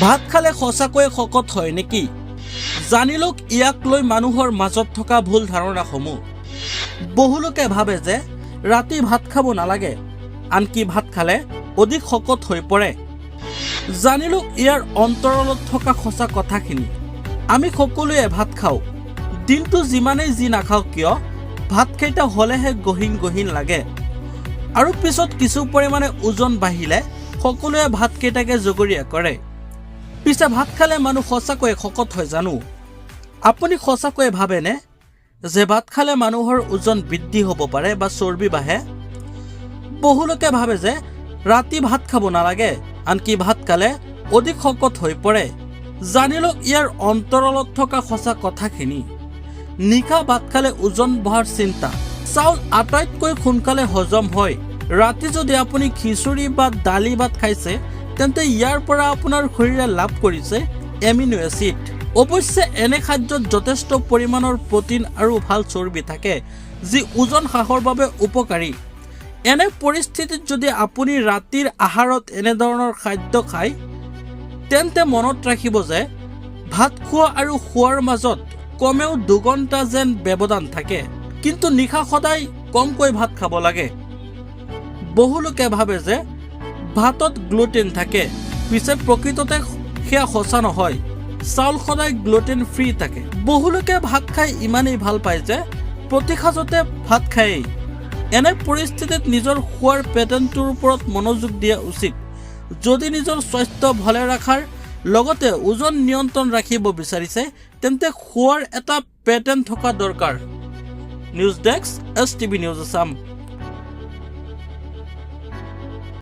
ভাত খালে সঁচাকৈয়ে শকত হয় নেকি? জানি লওক ইয়াক লৈ মানুহৰ মাজত থকা ভুল ধাৰণাসমূহ। বহুলোকে ভাবে যে ৰাতি ভাত খাব নালাগে, আনকি ভাত খালে অধিক শকত হৈ পৰে। জানি লওক ইয়াৰ অন্তৰালত থকা সঁচা কথাখিনি। আমি সকলোৱে ভাত খাওঁ। দিনটো যিমানেই যি নাখাওঁ কিয়, ভাতকেইটা হ'লেহে গহীন গহীন লাগে। আৰু পিছত কিছু পৰিমাণে ওজন বাঢ়িলে সকলোৱে ভাতকেইটাকে জগৰীয়া কৰে। পিছে ভাত খালে মানুহ সঁচাকৈয়ে শকত হয় জানো? আপুনি সঁচাকৈয়ে ভাবেনে যে ভাত খালে মানুহৰ ওজন বৃদ্ধি হ'ব পাৰে বা চৰ্বি বাঢ়ে? বহুলোকে ভাবে যে ৰাতি ভাত খাব নালাগে, আনকি ভাত খালে অধিক শকত হৈ পৰে। জানি লওক ইয়াৰ অন্তৰালত থকা সঁচা কথাখিনি। নিশা ভাত খালে ওজন বঢ়াৰ চিন্তা। চাউল আটাইতকৈ সোনকালে হজম হয়। ৰাতি যদি আপুনি খিচুৰি বা দালি ভাত খাইছে, তেন্তে ইয়াৰ পৰা আপোনাৰ শৰীৰে লাভ কৰিছে এমিনো এচিড। অৱশ্যে এনে খাদ্যত যথেষ্ট পৰিমাণৰ প্ৰটিন আৰু ভাল চৰ্বি থাকে, যি ওজন হ্ৰাসৰ বাবে উপকাৰী। এনে পৰিস্থিতিত যদি আপুনি ৰাতিৰ আহাৰত এনেধৰণৰ খাদ্য খায়, তেন্তে মনত ৰাখিব যে ভাত খোৱা আৰু শোৱাৰ মাজত কমেও 2 ঘণ্টা যেন ব্যৱধান থাকে। কিন্তু নিশা সদায় কমকৈ ভাত খাব লাগে। বহুলোকে ভাবে যে ভাতত গ্লুটেন থাকে। পিছে প্ৰকৃততে সেয়া সঁচা নহয়। চাউল সদায় গ্লুটেন ফ্ৰী থাকে। বহুলোকে ভাত খাই ইমানেই ভাল পায় যে প্ৰতি সাঁজতে ভাত খায়েই। এনে পৰিস্থিতিত নিজৰ খোৱাৰ পেটাৰ্ণটোৰ ওপৰত মনোযোগ দিয়া উচিত। যদি নিজৰ স্বাস্থ্য ভালে ৰখাৰ লগতে ওজন নিয়ন্ত্ৰণ ৰাখিব বিচাৰিছে, তেন্তে খোৱাৰ এটা পেটাৰ্ণ থকা দৰকাৰ। News desk, STV news Assam.